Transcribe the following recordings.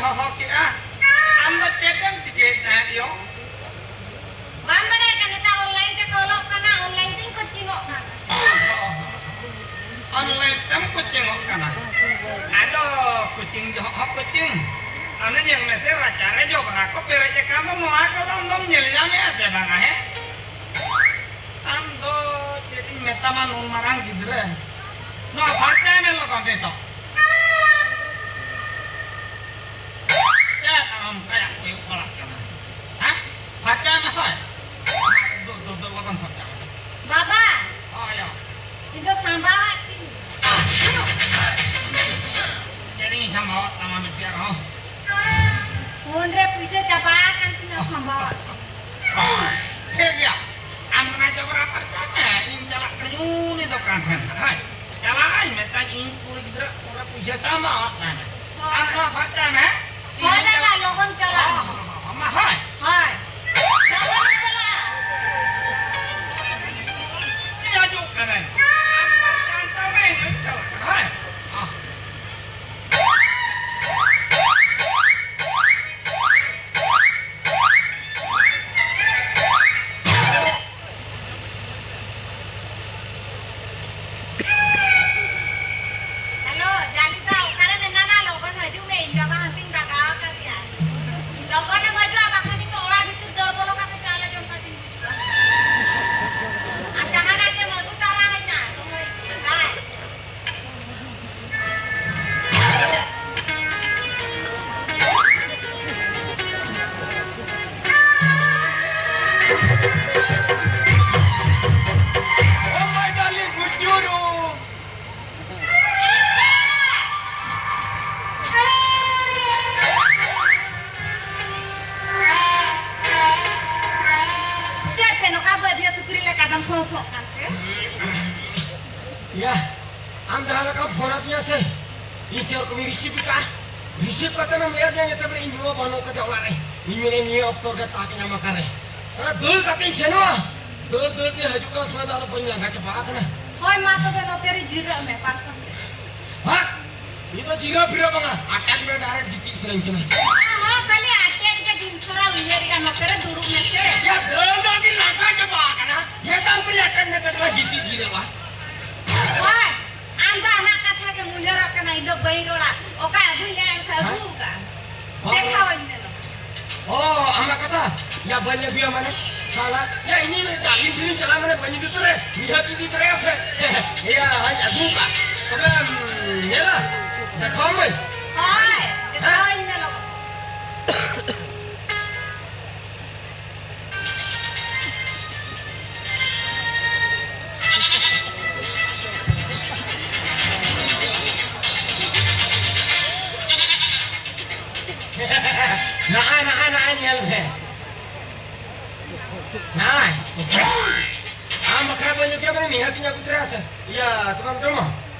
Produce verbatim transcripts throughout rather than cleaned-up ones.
ᱦᱚᱦᱚ ᱠᱮᱜᱼᱟ᱾ ᱟᱢ ᱫᱚ ᱪᱮᱫ ᱮᱢ ᱪᱤᱠᱟᱹᱭᱮᱫ ᱛᱟᱦᱮᱸᱫ ᱭᱳ? ᱵᱟᱢ ᱵᱟᱲᱟᱭ ᱠᱟᱱᱟ, ᱱᱮᱛᱟᱨ online ᱛᱮᱠᱚ ᱚᱞᱚᱜ ᱠᱟᱱᱟ, online ᱛᱤᱧ ᱠᱳᱪᱤᱝᱚᱜ ᱠᱟᱱᱟ᱾ Online ᱛᱮᱢ ᱠᱳᱪᱤᱝᱚᱜ ᱠᱟᱱᱟ? ᱟᱫᱚ ᱠᱳᱪᱤᱝ ᱡᱚᱦᱚᱜ ᱦᱚᱸ ᱠᱳᱪᱤᱝ᱾ ᱟᱢ ᱧᱮᱞ ᱢᱮᱥᱮ, ᱨᱟᱪᱟᱨᱮ ᱡᱚᱵᱽᱨᱟ ᱠᱚ ᱯᱮᱨᱮᱡ ᱟᱠᱟᱱ ᱫᱚ, ᱱᱚᱣᱟ ᱠᱚᱫᱚ ᱟᱢ ᱫᱚᱢ ᱧᱮᱞ ᱧᱟᱢᱮᱜᱼᱟ ᱥᱮ ᱵᱟᱝᱟ, ᱦᱮᱸ? ᱟᱢ ᱫᱚ ᱪᱮᱫ ᱤᱧ ᱢᱮᱛᱟᱢᱟ, ᱱᱩᱱ ᱢᱟᱨᱟᱝ ᱜᱤᱫᱽᱨᱟᱹ, ᱱᱚᱣᱟ ᱯᱷᱟᱨᱪᱟᱭ ᱢᱮ ᱞᱚᱜᱚᱱ ᱱᱤᱛᱚᱜ᱾ ᱪᱮᱫ ᱟᱨ ᱚᱱᱠᱟᱭᱟ ᱠᱚᱭᱚᱜ ᱵᱟᱲᱟᱜ ᱠᱟᱱᱟ? ᱦᱮᱸ? ᱯᱷᱟᱨᱪᱟᱭ ᱢᱮ ᱦᱳᱭ᱾ ᱫᱩ, ᱫᱩ, ᱫᱩ, ᱞᱚᱜᱚᱱ ᱯᱷᱟᱨᱪᱟ ᱢᱮ᱾ ᱵᱟᱵᱟ! ᱦᱳᱭ, ᱦᱳᱭ᱾ ᱤᱧ ᱫᱚ ᱥᱟᱢᱵᱟᱣᱟᱜ ᱛᱤᱧ᱾ ᱪᱮᱫ ᱤᱧ ᱥᱟᱢᱵᱟᱣᱟᱜ ᱛᱟᱢᱟ ᱵᱤᱴᱤ ᱟᱨᱦᱚᱸ? ᱯᱷᱳᱱ ᱨᱮ ᱯᱩᱭᱥᱟᱹ ᱪᱟᱵᱟ ᱟᱠᱟᱱ ᱛᱤᱧᱟ ᱥᱟᱢᱵᱟᱣᱟᱜ᱾ ᱴᱷᱤᱠ ᱜᱮᱭᱟ, ᱟᱢ ᱚᱱᱟ ᱡᱚᱵᱽᱨᱟ ᱯᱷᱟᱨᱪᱟᱭ ᱢᱮ, ᱤᱧ ᱪᱟᱞᱟᱜ ᱠᱟᱹᱱᱟᱹᱧ ᱩᱱᱤ ᱫᱚᱠᱟᱱ ᱴᱷᱮᱱ᱾ ᱦᱳᱭ, ᱪᱟᱞᱟᱜ ᱟᱹᱧ, ᱢᱮᱛᱟᱧ ᱤᱧ ᱠᱩᱲᱤ ᱜᱤᱫᱽᱨᱟᱹ ᱯᱩᱨᱟᱹ ᱯᱩᱭᱥᱟᱹ ᱥᱟᱢᱵᱟᱣᱟᱜ ᱛᱟᱭ ᱢᱮ᱾ ᱦᱳᱭ᱾ ᱟᱢ ᱱᱚᱣᱟ ᱯᱷᱟᱨᱪᱟᱭ ᱢᱮ᱾ ᱦᱳᱭ ᱤᱧ ᱵᱟᱵᱟ, ᱪᱟᱞᱟᱜ ᱞᱚᱜᱚᱱ ᱪᱟᱞᱟᱜ᱾ ᱦᱚᱸ, ᱦᱚᱸ, ᱦᱚᱸ, ᱢᱟ, ᱦᱳᱭ᱾ ᱦᱳᱭ᱾ ᱞᱚᱜᱚᱱ ᱪᱟᱞᱟᱜ᱾ ᱤᱧ ᱦᱤᱡᱩᱜ ᱠᱟᱹᱱᱟᱹᱧ᱾ ᱟᱢ ᱯᱷᱟᱨᱪᱟ ᱦᱟᱛᱟᱲ ᱢᱮ, ᱤᱧ ᱦᱚᱸᱧ ᱪᱟᱞᱟᱜ ᱠᱟᱱᱟ, ᱦᱳᱭ᱾ ᱦᱚᱸ᱾ ᱦᱮᱞᱳ, ᱡᱟᱞᱤ ᱫᱟ, ᱚᱠᱟᱨᱮ ᱢᱮᱱᱟᱢᱟ? ᱞᱚᱜᱚᱱ ᱦᱤᱡᱩᱜ ᱢᱮ, ᱤᱧ ᱵᱟᱵᱟ ᱦᱟᱱᱛᱮᱧ ᱵᱟᱜᱟᱣ ᱟᱠᱟᱫᱮᱭᱟ᱾ ᱞᱚᱜᱚᱱᱮᱢ ᱦᱤᱡᱩᱜᱼᱟ, ᱵᱟᱠᱷᱟᱱ ᱱᱤᱛᱚᱜ ᱚᱲᱟᱜ ᱵᱷᱤᱛᱤᱨ ᱫᱟᱹᱲ ᱵᱚᱞᱚ ᱠᱟᱛᱮ ᱪᱟᱣᱞᱮ ᱡᱚᱢ ᱠᱟᱛᱮᱧ ᱜᱩᱡᱩᱜᱼᱟ᱾ ᱟᱨ ᱡᱟᱦᱟᱱᱟᱜ ᱜᱮᱢ ᱟᱹᱜᱩ ᱛᱟᱨᱟ ᱟᱹᱧᱟ, ᱫᱚᱦᱚᱭ ᱢᱮ, ᱵᱟᱭ᱾ Oh my darling, good you. ᱪᱮᱫ ᱛᱮ ᱱᱚᱝᱠᱟ ᱵᱟᱹᱫᱷᱤᱭᱟᱹ ᱥᱩᱠᱨᱤ ᱞᱮᱠᱟ ᱫᱚᱢ ᱯᱷᱚᱸ ᱯᱷᱚᱸ ᱠᱟᱱ ᱛᱮ? ᱭᱟ, ᱟᱢ ᱡᱟᱦᱟᱸ ᱞᱮᱠᱟᱢ ᱯᱷᱳᱱ ᱟᱫᱤᱧᱟ ᱥᱮ, ᱤᱧ ᱥᱮ ᱨᱚᱠᱚᱢᱤᱧ receive ᱠᱟᱜᱼᱟ᱾ Receive ᱠᱟᱛᱮ ᱮᱢ ᱞᱟᱹᱭ ᱟᱫᱤᱧᱟ ᱡᱮ ᱛᱟᱦᱞᱮ ᱤᱧ ᱵᱟᱵᱟ ᱵᱟᱹᱱᱩᱜ ᱠᱟᱫᱮᱭᱟ ᱚᱲᱟᱜ ᱨᱮ, ᱤᱧ ᱢᱮᱱᱟ ᱱᱤᱭᱟᱹ ᱚᱠᱛᱚ ᱨᱮᱜᱮ ᱛᱟᱠ ᱧᱟᱢ ᱟᱠᱟᱱ ᱨᱮ᱾ ᱥᱟᱞᱟ ᱫᱟᱹᱲ ᱠᱟᱛᱮᱧ ᱥᱮᱱᱚᱜᱼᱟ, ᱫᱟᱹᱲ ᱫᱟᱹᱲ ᱛᱮ ᱦᱤᱡᱩᱜ ᱠᱟᱱ ᱥᱚᱢᱚᱭ ᱫᱚ ᱟᱫᱚ ᱵᱟᱹᱧ ᱞᱟᱸᱜᱟ ᱪᱟᱵᱟ ᱟᱠᱟᱱᱟ᱾ ᱦᱳᱭ, ᱢᱟ ᱛᱚᱵᱮ ᱱᱚᱛᱮ ᱨᱮ ᱡᱤᱨᱟᱹᱜ ᱢᱮ ᱯᱟᱨᱠᱚᱢ ᱥᱮᱫ᱾ ᱦᱟᱴ! ᱤᱧ ᱫᱚ ᱡᱤᱨᱟᱹᱣ ᱯᱷᱤᱨᱟᱹᱣ ᱵᱟᱝᱟ, ᱟᱴᱮᱫ ᱢᱮ, direct ᱜᱤᱛᱤᱡ ᱥᱟᱱᱟᱧ ᱠᱟᱱᱟ᱾ ᱟᱦᱚ, ᱠᱷᱟᱹᱞᱤ ᱟᱴᱮᱫ ᱜᱮ ᱫᱤᱱ ᱥᱟᱨᱟ ᱩᱭᱦᱟᱹᱨᱮᱜᱼᱟ, ᱱᱚᱛᱮ ᱨᱮ ᱫᱩᱲᱩᱵ ᱢᱮᱥᱮ᱾ ᱭᱟ, ᱫᱟᱹᱲ ᱫᱚ ᱟᱹᱰᱤ ᱞᱟᱸᱜᱟ ᱪᱟᱵᱟ ᱟᱠᱟᱱᱟ᱾ ᱢᱮᱛᱟᱢ ᱠᱟᱹᱱᱟᱹᱧ ᱟᱴᱮᱫ ᱢᱮ, ᱠᱟᱹᱴᱤᱡ ᱞᱟᱝ ᱜᱤᱛᱤᱡ ᱡᱤᱨᱟᱹᱜᱼᱟ᱾ ᱦᱳᱭ, ᱟᱢ ᱫᱚ ᱟᱢᱟᱜ ᱠᱟᱛᱷᱟ ᱜᱮᱢ ᱩᱭᱦᱟᱹᱨᱚᱜ ᱠᱟᱱᱟ, ᱤᱧ ᱫᱚ ᱵᱟᱹᱧ ᱨᱚᱲᱟ᱾ ᱚᱠᱟ ᱟᱹᱜᱩᱧ ᱞᱟᱹᱭᱟ, ᱮᱱᱠᱷᱟᱱ ᱦᱮᱸ? ᱟᱹᱜᱩ ᱠᱟᱜᱼᱟ᱾ ᱦᱳᱭ᱾ ᱫᱮᱠᱷᱟᱣᱟᱹᱧ ᱢᱮ ᱞᱚᱜᱚᱱ᱾ ᱚ, ᱟᱢᱟᱜ ᱠᱟᱛᱷᱟ? ᱭᱟ, ᱵᱟᱹᱧ ᱟᱹᱜᱩᱭᱟ ᱢᱟᱱᱮ? ᱥᱟᱞᱟ, ᱭᱟ, ᱤᱧᱤᱧ ᱰᱟᱨᱞᱤᱝ ᱴᱷᱮᱱᱤᱧ ᱪᱟᱞᱟᱜᱼᱟ ᱢᱟᱱᱮ ᱵᱟᱹᱧ ᱤᱫᱤ ᱛᱚᱨᱟᱭᱟ? ᱱᱤᱦᱟᱹᱛ ᱤᱫᱤ ᱛᱚᱨᱟᱭᱟ ᱥᱮ? ᱭᱟ, ᱦᱟᱸᱧ ᱟᱹᱜᱩ ᱠᱟᱜ᱾ ᱛᱚᱵᱮ, ᱩᱸ, ᱧᱮᱞᱟ? ᱫᱮᱠᱷᱟᱣᱟᱢᱟᱹᱧ᱾ ᱦᱳᱭ, ᱫᱮᱠᱷᱟᱣᱟᱹᱧ ᱢᱮ ᱞᱚᱜᱚᱱ᱾ ᱱᱟᱜᱼᱟᱭ, ᱱᱟᱜᱼᱟᱭ, ᱱᱟᱜᱼᱟᱭ, ᱧᱮᱞ ᱢᱮ᱾ ᱱᱟᱜᱼᱟᱭ᱾ ᱟᱢ ᱵᱟᱠᱷᱨᱟ ᱵᱟᱹᱧ ᱟᱹᱜᱩᱭᱟ, ᱢᱟᱱᱮ ᱱᱤᱦᱟᱹᱛᱤᱧ ᱟᱹᱜᱩ ᱛᱚᱨᱟᱭᱟ ᱥᱮ᱾ ᱤᱭᱟᱹ, ᱛᱚᱵᱮᱢ ᱡᱚᱢᱟ?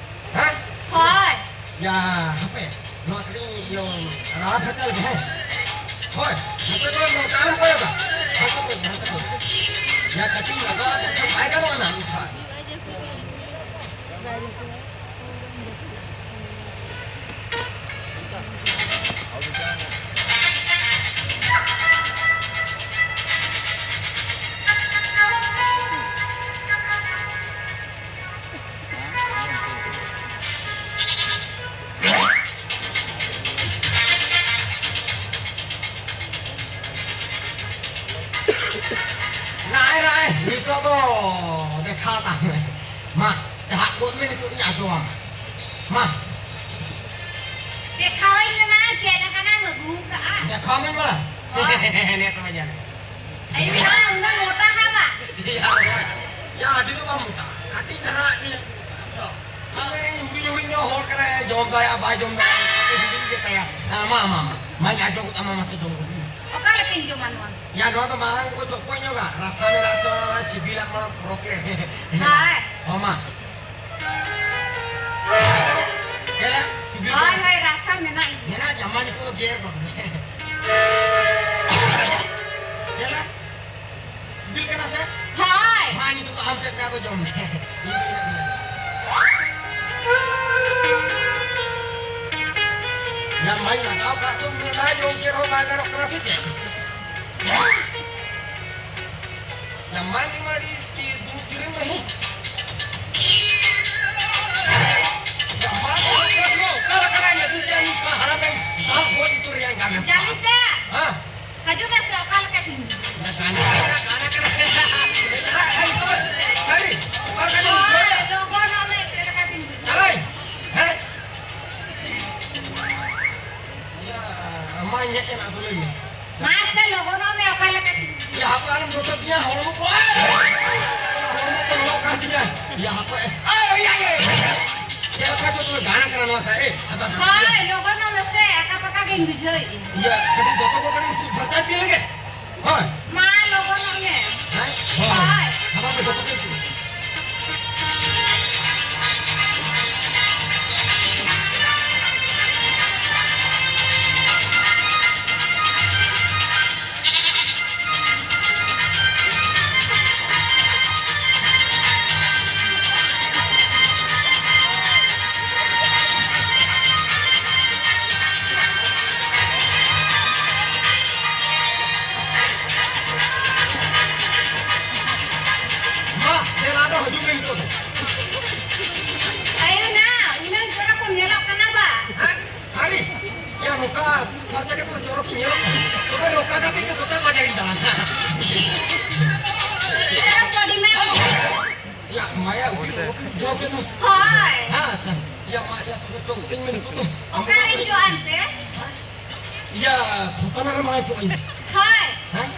ᱦᱮᱸ? ᱦᱳᱭ᱾ ᱭᱟ, ᱦᱟᱯᱮ, ᱱᱚᱣᱟ ᱠᱟᱹᱴᱤᱡ ᱤᱭᱟᱹ ᱨᱟᱲᱟ ᱯᱷᱮᱰ ᱞᱮᱜᱮ, ᱦᱮᱸ? ᱦᱳᱭ, ᱦᱟᱯᱮ ᱫᱚ ᱱᱚᱝᱠᱟ ᱟᱞᱚᱢ ᱠᱚᱭᱚᱜᱟ᱾ ᱦᱟᱯᱮ ᱫᱚ, ᱦᱟᱯᱮ ᱫᱚ᱾ ᱭᱟ, ᱠᱟᱹᱴᱤᱡ ᱞᱟᱜᱟᱣ ᱞᱮᱠᱷᱟᱱ ᱵᱟᱭ ᱜᱟᱱᱚᱜᱼᱟ ᱱᱟᱝ ᱠᱷᱟᱱ᱾ ᱱᱟᱭ, ᱱᱟᱭ, ᱱᱤᱛᱚᱜ ᱫᱚ ᱫᱮᱠᱷᱟᱣ ᱛᱟᱢ ᱢᱮ᱾ ᱢᱟ, ᱪᱟᱦᱟᱜ ᱜᱚᱫ ᱢᱮ, ᱱᱤᱛᱚᱜ ᱤᱧ ᱟᱫᱚᱣᱟᱢᱟ᱾ ᱢᱟ᱾ ᱫᱮᱠᱷᱟᱣᱟᱹᱧ ᱢᱮ ᱢᱟ, ᱪᱮᱫ ᱞᱮᱠᱟᱱᱟᱜ ᱮᱢ ᱟᱹᱜᱩ ᱠᱟᱜᱼᱟ? ᱫᱮᱠᱷᱟᱣ ᱢᱮ ᱢᱟ᱾ ᱦᱳᱭ᱾ ᱱᱮ ᱛᱚᱵᱮ ᱧᱮᱞ ᱢᱮ᱾ ᱟᱭᱩ ᱵᱟ, ᱩᱱᱟᱹᱜ ᱢᱚᱴᱟ ᱦᱟᱸ ᱵᱟ? ᱭᱟ, ᱭᱟ, ᱟᱹᱰᱤ ᱫᱚ ᱵᱟᱢ ᱢᱚᱴᱟ᱾ ᱠᱟᱹᱴᱤᱡ ᱫᱷᱟᱨᱟ ᱜᱮ᱾ ᱟᱞᱮ ᱦᱩᱰᱤᱧ ᱦᱩᱰᱤᱧ ᱧᱚᱜ ᱦᱚᱲ ᱠᱟᱱᱟᱭ, ᱡᱚᱢ ᱫᱟᱲᱮᱭᱟᱜᱼᱟ, ᱵᱟᱭ ᱡᱚᱢ ᱫᱟᱲᱮᱭᱟᱜᱼᱟ, ᱟᱹᱰᱤ ᱦᱩᱰᱤᱧ ᱜᱮ ᱛᱟᱭᱟ᱾ ᱦᱮᱸ, ᱢᱟ, ᱢᱟ, ᱢᱟ, ᱢᱟᱧ ᱟᱸᱡᱚᱢ ᱜᱚᱫ ᱟᱢᱟ, ᱢᱟᱥᱮ ᱡᱚᱢ ᱜᱚᱫ ᱢᱮ᱾ ᱚᱠᱟ ᱞᱮᱠᱟᱧ ᱡᱚᱢᱟ ᱱᱚᱣᱟ? ᱭᱟ, ᱱᱚᱣᱟ ᱫᱚ ᱢᱟᱲᱟᱝ ᱠᱚ ᱪᱚᱯᱚᱡ ᱧᱚᱜᱟ, ᱨᱟᱥᱟ ᱢᱮᱱᱟᱜ ᱥᱮ ᱵᱟᱝ, ᱥᱤᱵᱤᱞᱟᱜ ᱢᱟᱲᱟᱝ ᱯᱚᱨᱚᱠ ᱨᱮ᱾ ᱦᱳᱭ᱾ ᱦᱚᱸ, ᱢᱟ᱾ ᱪᱮᱫ ᱞᱮ? ᱥᱤᱵᱤᱞ ᱦᱳᱭ, ᱠᱟᱱᱟ? ᱦᱳᱭ, ᱨᱟᱥᱟ ᱢᱮᱱᱟᱜ ᱜᱮᱭᱟ᱾ ᱢᱮᱱᱟᱜ ᱜᱮᱭᱟ, ᱢᱟ, ᱱᱤᱛᱚᱜ ᱫᱚ ᱜᱮᱨ ᱜᱚᱫ ᱢᱮ᱾ ᱪᱮᱫ ᱞᱮ? ᱥᱤᱵᱤᱞ ᱠᱟᱱᱟ ᱥᱮ? ᱦᱳᱭ᱾ ᱢᱟ, ᱱᱤᱛᱚᱜ ᱫᱚ ᱟᱢ ᱛᱮᱫ ᱫᱚ ᱡᱚᱢ ᱢᱮ᱾ ᱤᱧ ᱫᱚ ᱤᱱᱟᱹᱜ ᱜᱤᱧ ᱧᱟᱢ ᱢᱟᱧ ᱞᱟᱜᱟᱣ ᱠᱟᱜ ᱫᱚ, ᱢᱤᱫ ᱫᱷᱟᱣ ᱡᱚᱢ ᱪᱮᱫ ᱦᱚᱸ ᱵᱟᱝ ᱜᱟᱱᱚᱜ ᱠᱟᱱᱟ ᱥᱮ ᱪᱮᱫ? ᱧᱟᱢ ᱢᱟᱧ ᱢᱟ ᱟᱹᱰᱤ ᱫᱩᱲᱩᱵ ᱡᱤᱨᱟᱹᱜ ᱢᱮ᱾ ᱧᱟᱢ ᱢᱟᱧ ᱚᱠᱟ ᱞᱮᱠᱟᱱᱟᱜ ᱧᱟᱢ ᱢᱟᱧ ᱦᱟᱲᱟᱢᱮᱢ ᱫᱟᱞ ᱜᱚᱡ ᱩᱛᱟᱹᱨ ᱨᱮᱭᱟᱜ ᱧᱟᱢᱮᱢ᱾ ᱡᱟᱹᱱᱤᱥ ᱫᱟ᱾ ᱦᱮᱸ? ᱦᱤᱡᱩᱜ ᱢᱮᱥᱮ, ᱚᱠᱟ ᱞᱮᱠᱟ ᱪᱤᱱ? ᱥᱟᱹᱨᱤ, ᱚᱠᱟ ᱞᱮᱠᱟ ᱪᱤᱱ? ᱦᱳᱭ, ᱞᱚᱜᱚᱱᱚᱜ ᱢᱮ, ᱪᱮᱫ ᱞᱮᱠᱟ ᱪᱤᱱ ᱵᱩᱡᱷᱟᱹᱣᱟ? ᱪᱟᱞᱟᱭ, ᱦᱮᱸ? ᱤᱭᱟᱹ, ᱢᱟᱧ ᱦᱮᱡ ᱮᱱᱟ, ᱟᱫᱚ ᱞᱟᱹᱭ ᱢᱮ᱾ ᱢᱟᱥᱮ ᱞᱚᱜᱚᱱᱚᱜ ᱢᱮ, ᱚᱠᱟ ᱞᱮᱠᱟ ᱪᱤᱱ? ᱤᱭᱟᱹ, ᱦᱟᱯᱮ ᱟᱞᱚᱢ ᱡᱚᱴᱮᱫ ᱛᱤᱧᱟ, ᱦᱚᱲᱢᱚ ᱠᱚ, ᱦᱚᱲᱢᱚ ᱠᱚ ᱞᱚᱞᱚᱜ ᱠᱟᱱ ᱛᱤᱧᱟ᱾ ᱤᱭᱟᱹ, ᱦᱟᱯᱮ, ᱟᱭ, ᱟᱭ, ᱟᱭ, ᱟᱭ᱾ ᱪᱮᱫ ᱞᱮᱠᱟ ᱪᱚ ᱛᱚᱵᱮ ᱜᱟᱱ ᱟᱠᱟᱱᱟ ᱱᱚᱣᱟ ᱥᱟᱭ, ᱮ, ᱦᱟᱯᱮ, ᱦᱟᱯᱮ᱾ ᱦᱳᱭ, ᱞᱚᱜᱚᱱᱚᱜ ᱢᱮᱥᱮ, ᱟᱠᱟ ᱵᱟᱠᱟ ᱜᱤᱧ ᱵᱩᱡᱷᱟᱹᱣᱮᱫᱼᱟ᱾ ᱤᱭᱟᱹ, ᱠᱟᱹᱴᱤᱡ ᱫᱚᱛᱚ ᱠᱚ ᱠᱟᱹᱴᱤᱡ ᱯᱷᱟᱨᱪᱟ ᱤᱫᱤ ᱞᱮᱜᱮ᱾ ᱦᱳᱭ᱾ ᱢᱟ ᱞᱚᱜᱚᱱᱚᱜ ᱢᱮ᱾ ᱦᱮᱸ? ᱦᱳᱭ᱾ ᱦᱳᱭ᱾ ᱦᱟᱯᱮ, ᱦᱟᱯᱮ, ᱫᱚᱛᱚ ᱠᱚ ᱤᱫᱤ᱾ ᱢᱟ, ᱫᱮᱞᱟ ᱫᱚ ᱦᱤᱡᱩᱜ ᱢᱮ ᱱᱤᱛᱚᱜ ᱫᱚ᱾ ᱟᱭᱳ ᱱᱟ, ᱩᱱᱟᱹᱝ ᱪᱚᱨᱚᱠ ᱠᱚ ᱧᱮᱞᱚᱜ ᱠᱟᱱᱟ ᱵᱟ᱾ ᱦᱮᱸ? ᱥᱟᱹᱨᱤ? ᱭᱟ, ᱱᱚᱝᱠᱟ ᱯᱷᱟᱨᱪᱟ ᱠᱟᱛᱮ ᱫᱚ ᱪᱚᱨᱚᱠ ᱤᱧ ᱧᱮᱞᱚᱜ ᱠᱟᱱᱟ᱾ ᱛᱚᱵᱮ ᱱᱚᱝᱠᱟ ᱠᱟᱛᱮ ᱜᱮ ᱛᱚᱛᱮ ᱢᱟ ᱰᱮᱨᱤᱧ ᱫᱟᱬᱟᱱᱟ᱾ ᱪᱚᱨᱚᱠ body ᱢᱮ᱾ ᱭᱟ, ᱢᱟᱭᱟ, ᱩᱰᱤ ᱫᱚ ᱡᱚᱵ ᱨᱮ ᱫᱚ᱾ ᱦᱳᱭ᱾ ᱦᱮᱸ, ᱟᱪᱪᱷᱟ᱾ ᱭᱟ, ᱢᱟ, ᱭᱟ, ᱛᱚᱵᱮ ᱪᱚ, ᱤᱧ ᱢᱮᱱ ᱛᱚ᱾ ᱚᱠᱟᱨᱮᱧ ᱡᱚᱜᱼᱟ ᱮᱱᱛᱮ? ᱭᱟ, ᱛᱷᱚᱛᱟᱱᱟ ᱨᱮ ᱢᱟᱭ ᱪᱚ ᱤᱧ᱾ ᱦᱳᱭ᱾ ᱦᱮᱸ?